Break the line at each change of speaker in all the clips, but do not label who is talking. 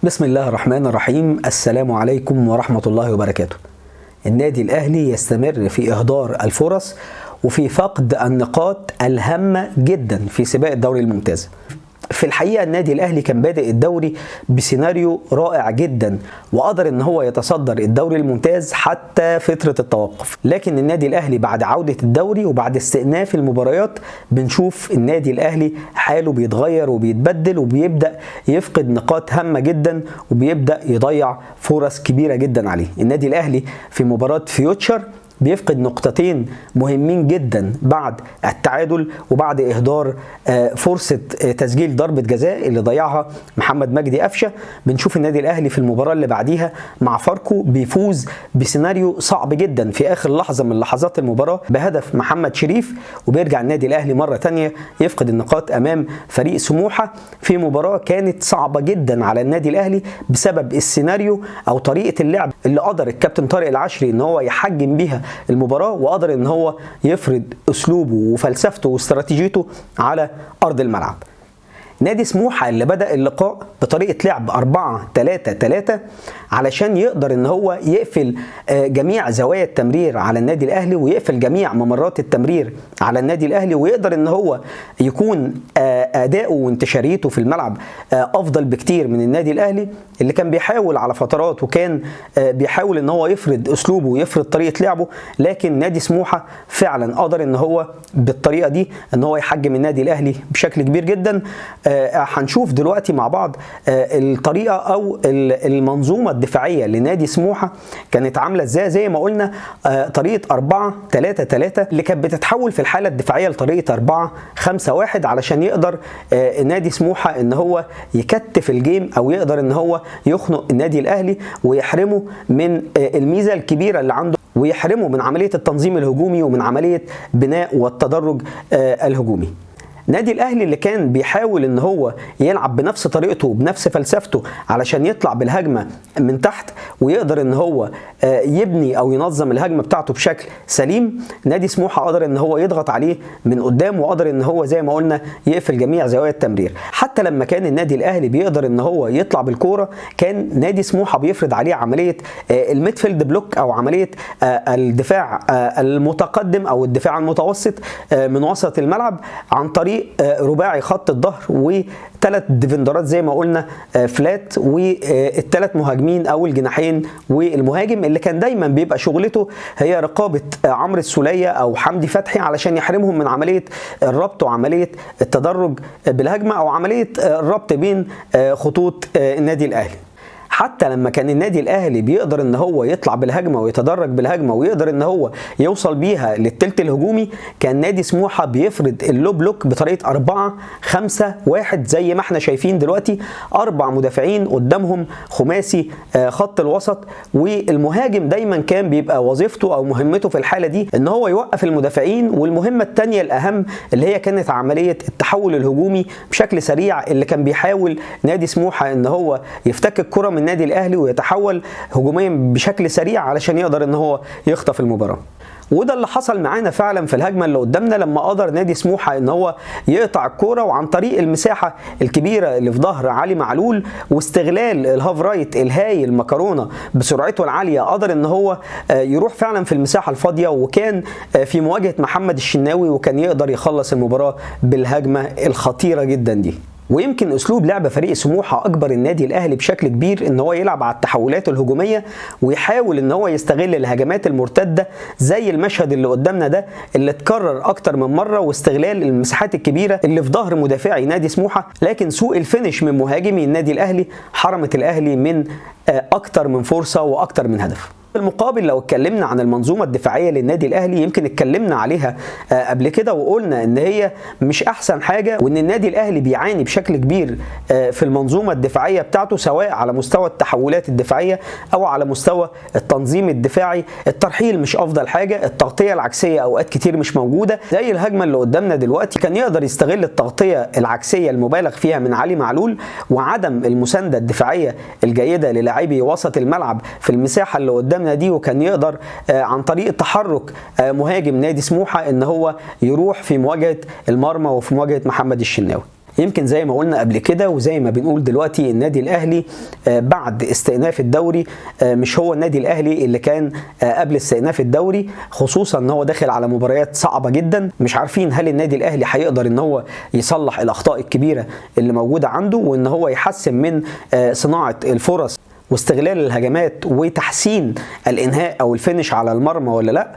بسم الله الرحمن الرحيم. السلام عليكم ورحمة الله وبركاته. النادي الأهلي يستمر في إهدار الفرص وفي فقد النقاط الهامة جدا في سباق الدوري الممتاز. في الحقيقة النادي الأهلي كان بادئ الدوري بسيناريو رائع جدا وقدر ان هو يتصدر الدوري الممتاز حتى فترة التوقف، لكن النادي الأهلي بعد عودة الدوري وبعد استئناف المباريات بنشوف النادي الأهلي حاله بيتغير وبيتبدل وبيبدأ يفقد نقاط هامة جدا وبيبدأ يضيع فرص كبيرة جدا عليه. النادي الأهلي في مباراة فيوتشر بيفقد نقطتين مهمين جدا بعد التعادل وبعد إهدار فرصة تسجيل ضربة جزاء اللي ضيعها محمد مجدي قفشة. بنشوف النادي الأهلي في المباراة اللي بعديها مع فاركو بيفوز بسيناريو صعب جدا في آخر لحظة من لحظات المباراة بهدف محمد شريف، وبيرجع النادي الأهلي مرة تانية يفقد النقاط أمام فريق سموحة في مباراة كانت صعبة جدا على النادي الأهلي بسبب السيناريو أو طريقة اللعب اللي قدر الكابتن طارق العشري إن هو يحجم بيها المباراة، وقدر ان هو يفرض اسلوبه وفلسفته واستراتيجيته على ارض الملعب. نادي سموحة اللي بدأ اللقاء بطريقة لعب 4-3-3 علشان يقدر ان هو يقفل جميع زوايا التمرير على النادي الاهلي ويقفل جميع ممرات التمرير على النادي الاهلي، ويقدر ان هو يكون اداؤه وانتشاريته في الملعب افضل بكتير من النادي الاهلي اللي كان بيحاول على فترات وكان بيحاول ان هو يفرض اسلوبه ويفرض طريقة لعبه، لكن نادي سموحة فعلا قدر ان هو بالطريقة دي ان هو يحجم النادي الاهلي بشكل كبير جدا. هنشوف دلوقتي مع بعض الطريقة أو المنظومة الدفاعية لنادي سموحة كانت عاملة ازاي. زي ما قلنا طريقة 4-3-3 اللي كانت بتتحول في الحالة الدفاعية لطريقة 4-5-1 علشان يقدر نادي سموحة ان هو يكتف الجيم أو يقدر ان هو يخنق النادي الأهلي ويحرمه من الميزة الكبيرة اللي عنده ويحرمه من عملية التنظيم الهجومي ومن عملية بناء والتدرج الهجومي. نادي الاهلي اللي كان بيحاول ان هو يلعب بنفس طريقته وبنفس فلسفته علشان يطلع بالهجمه من تحت ويقدر ان هو يبني او ينظم الهجمة بتاعته بشكل سليم، نادي سموحه قدر ان هو يضغط عليه من قدام وقدر ان هو زي ما قلنا يقفل جميع زوايا التمرير. حتى لما كان النادي الاهلي بيقدر ان هو يطلع بالكورة كان نادي سموحه بيفرض عليه عملية ال midfield block او عملية الدفاع المتقدم او الدفاع المتوسط من وسط الملعب عن طريق رباعي خط الظهر وثلاث defender ات زي ما قلنا flat والثلاث مهاجمين او الجناحين والمهاجم اللي كان دايما بيبقى شغلته هي رقابه عمرو السوليه او حمدي فتحي علشان يحرمهم من عملية الربط وعملية التدرج بالهجمه او عملية الربط بين خطوط النادي الاهلي. حتى لما كان النادي الاهلي بيقدر ان هو يطلع بالهجمه ويتدرج بالهجمه ويقدر ان هو يوصل بيها للثلث الهجومي كان نادي سموحه بيفرض ال low block بطريقة 4-5-1 زي ما احنا شايفين دلوقتي، 4 مدافعين قدامهم خماسي خط الوسط، والمهاجم دايما كان بيبقى وظيفته او مهمته في الحالة دي ان هو يوقف المدافعين، والمهمه الثانية الاهم اللي هي كانت عملية التحول الهجومي بشكل سريع اللي كان بيحاول نادي سموحه ان هو يفتك الكره من النادي الاهلي ويتحول هجوميا بشكل سريع علشان يقدر ان هو يخطف المباراة. وده اللي حصل معانا فعلا في الهجمة اللي قدامنا لما قدر نادي سموحه ان هو يقطع الكورة وعن طريق المساحة الكبيرة اللي في ظهر علي معلول واستغلال ال half right الهايل مكرونه بسرعته العالية قدر ان هو يروح فعلا في المساحة الفاضيه وكان في مواجهة محمد الشناوي وكان يقدر يخلص المباراة بالهجمه الخطيرة جدا دي. ويمكن اسلوب لعب فريق سموحه اكبر النادي الاهلي بشكل كبير ان هو يلعب على التحولات الهجومية ويحاول ان هو يستغل الهجمات المرتدة زي المشهد اللي قدامنا ده اللي اتكرر اكتر من مرة، واستغلال المساحات الكبيرة اللي في ظهر مدافعي نادي سموحه، لكن سوء ال finish من مهاجمي النادي الاهلي حرمت الاهلي من اكتر من فرصة واكتر من هدف. في المقابل لو اتكلمنا عن المنظومة الدفاعية للنادي الأهلي يمكن اتكلمنا عليها قبل كده وقلنا ان هي مش احسن حاجة، وان النادي الأهلي بيعاني بشكل كبير في المنظومة الدفاعية بتاعته سواء على مستوى التحولات الدفاعية او على مستوى التنظيم الدفاعي. الترحيل مش افضل حاجة، التغطية العكسية اوقات كتير مش موجودة زي الهجمة اللي قدامنا دلوقتي كان يقدر يستغل التغطية العكسية المبالغ فيها من علي معلول وعدم المساندة الدفاعية الجيدة للاعبي وسط الملعب في المساحة اللي قدامنا دي، وكان يقدر عن طريق تحرك مهاجم نادي سموحة ان هو يروح في مواجهة المرمى وفي مواجهة محمد الشناوي. يمكن زي ما قلنا قبل كده وزي ما بنقول دلوقتي، النادي الاهلي بعد استئناف الدوري مش هو النادي الاهلي اللي كان قبل استئناف الدوري، خصوصا ان هو داخل على مباريات صعبة جدا. مش عارفين هل النادي الاهلي هيقدر ان هو يصلح الاخطاء الكبيرة اللي موجودة عنده، وان هو يحسن من صناعة الفرص واستغلال الهجمات وتحسين الانهاء او ال finish على المرمى ولا لا.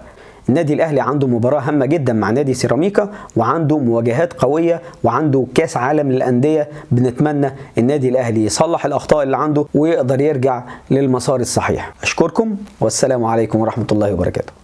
النادي الاهلي عنده مباراة هامة جدا مع نادي سيراميكا، وعنده مواجهات قوية، وعنده كاس عالم للاندية. بنتمنى النادي الاهلي يصلح الاخطاء اللي عنده ويقدر يرجع للمسار الصحيح. اشكركم والسلام عليكم ورحمة الله وبركاته.